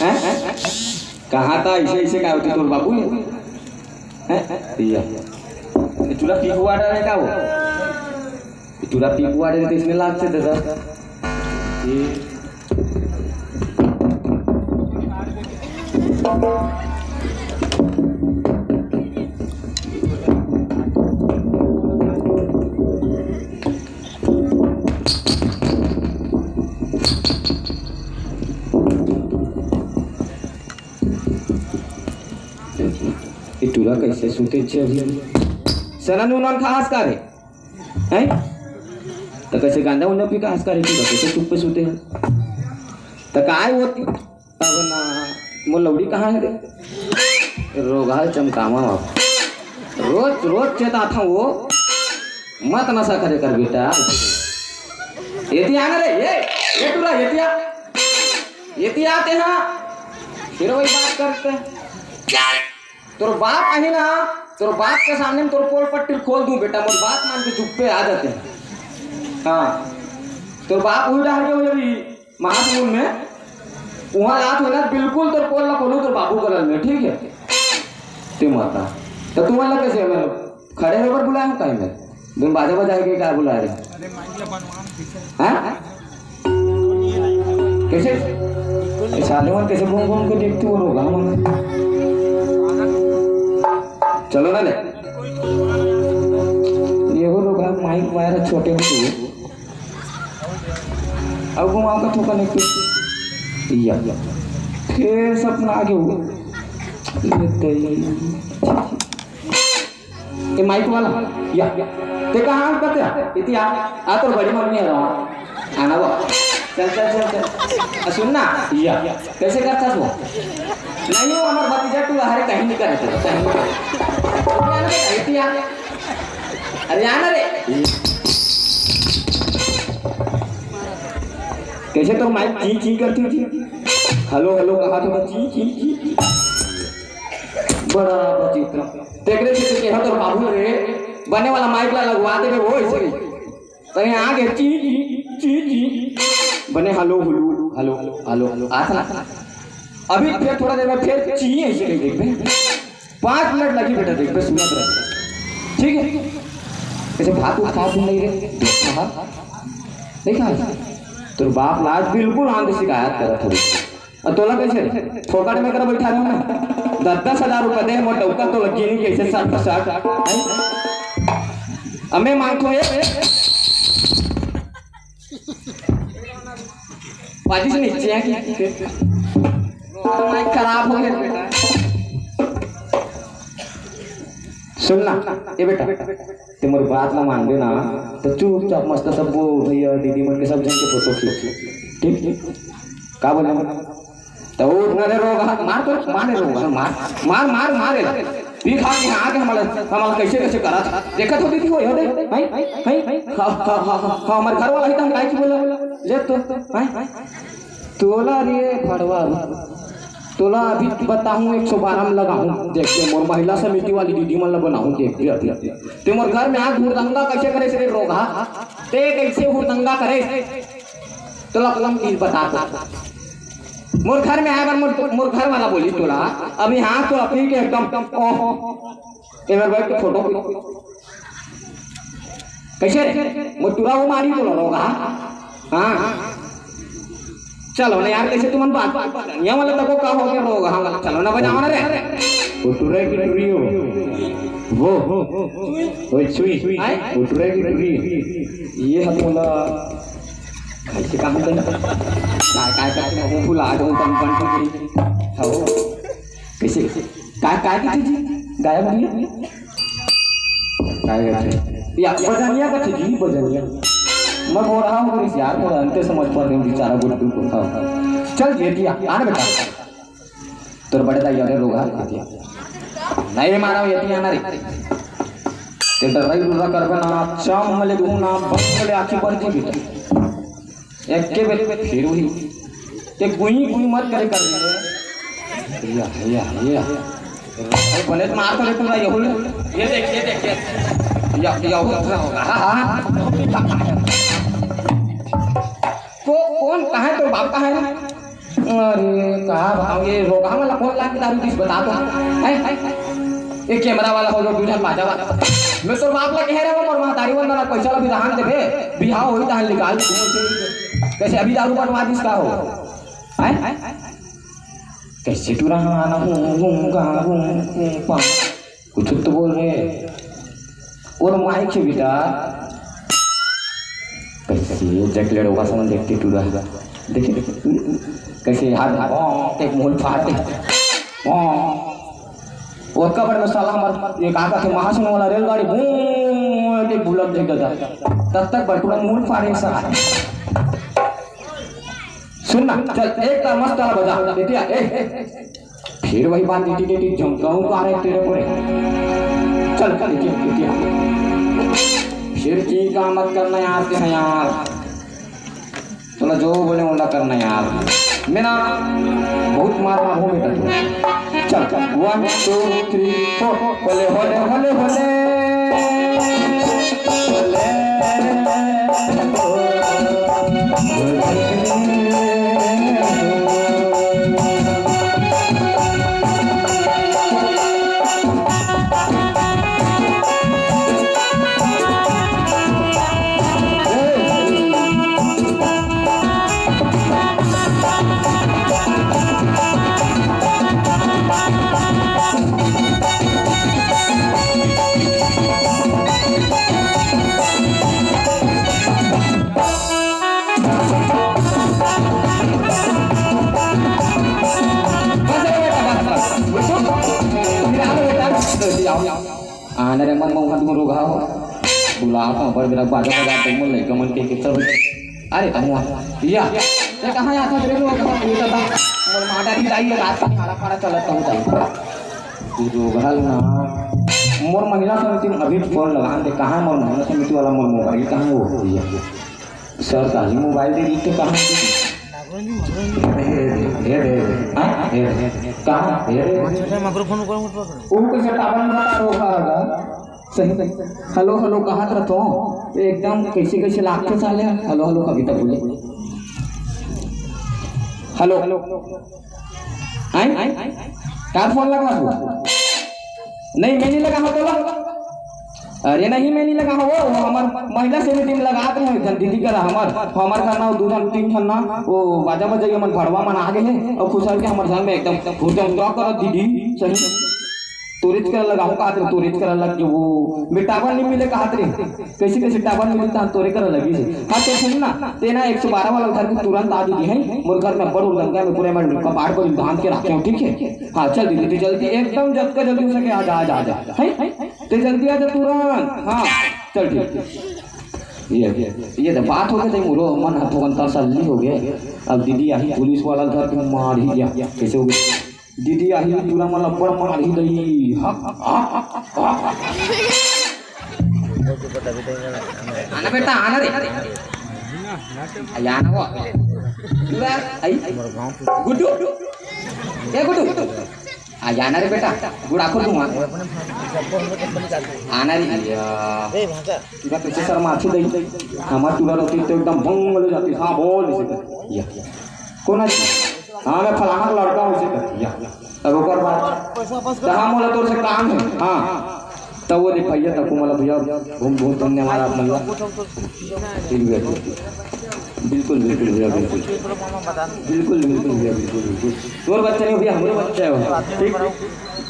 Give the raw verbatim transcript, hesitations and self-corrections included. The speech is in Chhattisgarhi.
हैं? कहाँ था? ऐसे ऐसे का होती तोर बाबू ये? हैं? ये टूरा पीक वाटर है का वो? टूरा पीक वाटर है तो इसमें लागते दादा। ये ये टूरा कैसे सूते छे अभी? सना नून खास का रे? हैं? तो कैसे गांजा उंजा पी का हंस करे तू? कैसे चुप पे सूते हैं? तो काय होती? अब ना, मोर लौड़ी कहाँ है रे? रोगहा चमकावा बाप। रोज, रोज चेताथंव वो, मत नशा करे कर बेटा। एती आना रे, ये, ये टूरा, एती आ। एती आते हैं, फिर वही बात करते हैं। तोर बाप आही ना, तोर बाप के सामने में तोर पोल पट्टी खोल दूं बेटा, मोर बात मान के चुप्पे आ जाते हैं। हाँ, तोर बाप उही डहर के हो जबी महासमुंद में, उहाँ लात हो ना, बिल्कुल तोर पोल ला खोलू तोर बाबू गलल में, ठीक है? ते माता, तो तुमन ला कैसे, मैं खड़े होकर बुलाया हूँ काहे में? तुम बाजा बजाए के क्या बुला रहे? हाँ? कैसे? ये साले मन कैसे घूम घूम के देखते हो लोग, हाँ? चलो ना ले। ये वो लोग, हाँ, माइक वायर छोटे हो तो। अब घुमाओ का थोका नहीं कुछ। या। फिर सपना आगे हो। ये तेरी। ए माइक वाला, या, ते कहाँ बता? इति आ, आ तोर बड़ी मम्मी है वहाँ। आना वो। चल, चल, चल, चल। आ, सुन ना। या। कैसे करता तू? नहीं, वो हमार भतीजा तू हरे कहीं नहीं करे तू, कहीं नहीं करे। इति आ ना बेटा, इति आ। अरे आना रे। कैसे तो माइक ची ची करती थी? हेलो, हेलो, कहा तो ची ची ची। बड़ा विचित्र। तेकरे से तो कहा तोर बाबू रे, बने वाला माइक ला लगवा देबे वो ऐसे ही। तनी आगे ची, ची, ची, ची। बने hello, hello, hello, hello, hello. आ था ना? अभी फिर थोड़ा देर में फिर ची ऐसे कही देखबे। पाँच मिनट लगी बेटा, देखबे, सुनत रहे। ठीक है? ऐसे भात उत खात नहीं रे। हाँ। देखा? तोर बाप ला आज बिल्कुल आन के शिकायत करत हवे। अउ तोला कैसे? फोकट में कर बैठा रहूं मैं। दस दस हजार रुपया दे, मोर डौका तो लग गिनी कैसे सट सट। हैं? अमे मांगथों ये। बाजी से नीचे है कि? माइक खराब हो गया बेटा। सुन ना, ए बेटा, ते मोर बात ला मानबे ना, तो चुपचाप मस्त सब्बो भैया, दीदी मन के सब झन के फोटो खींच। ठीक? का बोले? तो उठ ना रे रोगहा, मार तो, मार रे रोगहा, मार, मार, मार, मार रे। पी खा के यहाँ आके हमारा, हमारा कैसे, कैसे करा था। देखा तो दीदी हो, यो दे, हैं? हैं? खा, खा, खा, खा, खा, हमारे घर वाला ही तो हम काहे की बोला? ले तो, हैं? तोला रे भड़वा, तोला अभी बताहूँ, एक सौ बारह में लगाहूँ, देख के मोर महिला समिति वाली दीदी मन ला बनाहूँ, देख के अभी। ते मोर घर में आके हुड़दंगा कैसे करे से रे रोगहा? ते कैसे हुड़दंगा करे? तोला कलम की बता दो। मोर घर में आए बर मोर, मोर घर वाला बोली तोला, अभी हाँ तो अभी के एकदम, ओह, एमर बैठ के फोटो कैसे रे? मोर टुरा वो मारी बोलो रोगहा। हाँ। चलो ना यार, कैसे तुमन बात, ये वाला तको का हो गया रोगहा? हाँ, चलो ना बजाओ ना रे। वो टुरा की टुरी हो। वो। वो सुई। आए? वो टुरा की टुरी हो। ये हम बोला, कैसे काम करना? काय, काय करते हो? फुला दो, तम बन के। हाँ। कैसे? काय, काय की चीज? गायब हो गया? काय करते? या, बजनिया का चीज, बजनिया। मैं बोल रहा हूँ, अगर यार, थोड़ा अंते समझ पा रहे हो, बेचारा गुड्डू को। हाँ। चल, ये दिया, आने बेटा। तोर बड़े दाई अरे रोगहा दिया। नहीं मारा, ये दिया ना रे। ते डराई डुरा करबे ना, चम ले दूँ ना, बम ले आँखी बन जी बेटा। एक के बेर फिर वही। ते गुई गुई मत करे कर दे। या, या, या। अरे बने तो मार तो रे पूरा ये हुल। ये देख, ये देख, ये। या, या हुल। हाँ, हाँ। को-, कौन, कहाँ है तोर बाप, कहाँ है? अरे, का बताऊं, ये रोगहा वाला कौन लाके दारू दिस, बता तो। हैं? ये कैमरा वाला हो, जो दू झन बाजा वाला। मैं तोर बाप ला कहे रहे हो, मोर महतारी वंदना पैसा ला बिहान देबे, बिहाव होई तहान निकाल। कैसे अभी दारू बनवा दिस का हो? हैं? कैसे तू रहा ना हूँ, हूँ, गा, हूँ, हूँ, पा। कुछ तो बोल रहे। और माइक से बेटा। कैसे जकलेड़ होगा समझ देखते तू रहा। देखे, देखे, कैसे हाथ, ओ, एक मुंह फाड़ दे। ओ, और कबर में साला हमार एक आका के महासंग वाला रेलगाड़ी बूं के बुलट दे गया। तब तक बटुआ मुंह फाड़े साला। सुन ना, चल, एक ताल मस्त ताल बजा, बेटिया, ए। फिर वही बात, टीटी, टीटी, झुमकाऊं का रे तेरे को रे। चल, चल, टीटी, टीटी। फिर की का मत करना यार, के ना यार। चलो, जो बोले, ओला करना यार। मैं ना बहुत मार मार हूँ बेटा तू। चल, चल, one, two, three, four। होले, होले, होले, होले। आने रे मन मोहन को रोगा हो। बुला तो बड़ मेरा बाजा बजा तो मन लइका मन के के सब। अरे तमुआ। या। ते कहाँ आता तेरे लोग? ये तो था। मोर माता की दाई रात का खाड़ा खाड़ा चलत हूँ ताई। तू रोगा ना। मोर महिला समिति में अभी फोन लगा दे। कहाँ मोर महिला समिति वाला मोर मोबाइल कहाँ है वो? या। सरकारी मोबाइल दे दी तो कहाँ दे दी? हे दे, हे दे, हे दे। हाँ? हे दे। कहाँ? हे दे। माइक्रोफोन ऊपर मत पकड़ो। वो कैसे टावर में बता रहा होगा? सही, सही। हेलो, हेलो, कहाँ रहता हूँ? एकदम कैसे, कैसे लागथे साले? हेलो, हेलो, कविता बोले। हेलो। आय? का फोन लगा तू? नहीं, मैं नहीं लगा हूँ तोला। अरे नहीं, मैं नहीं लगा हूँ, वो हमर महिला समिति में लगात रहे, एक झन दीदी करा हमर, हमर घर ना दू झन, तीन झन ना, वो बाजा बजाई हमर भड़वा मन आ गए हैं, और खुश होके हमर घर में एकदम हुरदंग तो करत दीदी, सही। तोरेच करा लगा हूँ, का तोरेच करा लग के वो, मैं टावर नहीं मिले कहा तेरे। कैसे कैसे टावर मिलता है तोरे कर लगी से। हाँ तो सुन ना, तेना एक सौ बारह वाला घर के तुरंत आ दीदी है, मोर घर में बड़ लंका में पूरे में कपाड़ पर बांध के रखे हो, ठीक है? हाँ चल दीदी, तू जल्दी, एकदम जल्द का जल्दी हो सके, आ जा, आ जा, आ जा। है? ते जल्दी आ जा तुरंत। हाँ चल ठीक। ये, ये तो बात हो गई, मुरो मन हाथों का तसल्ली हो गया। अब दीदी आई पुलिस वाला घर को मार ही गया, कैसे हो गया? दीदी आही, पूरा मन ला बड़ मारही दई। हा, हा, हा। आना बेटा, आना रे। आई आना वो। पूरा, आई। गुड्डू। ए गुड्डू। आई आना रे बेटा। गुड़ा को दूंगा। आना रे। या। पूरा पीछे सर माथी दई। हमार पूरा रोटी तो एकदम भंग ले जाती। हाँ, बोल इसे। या। कौन है? हाँ, मैं फलाना का लड़का हूँ, इसे कहती है। अब ओकर बाद, कहा मोला तोर से काम है। हाँ, तब वो दे भैया, तब को मोला भैया, बहुत बहुत धन्यवाद आप मन ला। ठीक भैया, ठीक। बिल्कुल, बिल्कुल भैया, बिल्कुल। बिल्कुल, बिल्कुल भैया, बिल्कुल, बिल्कुल। तोर बच्चा नहीं भैया, हमरो बच्चा है वो। ठीक?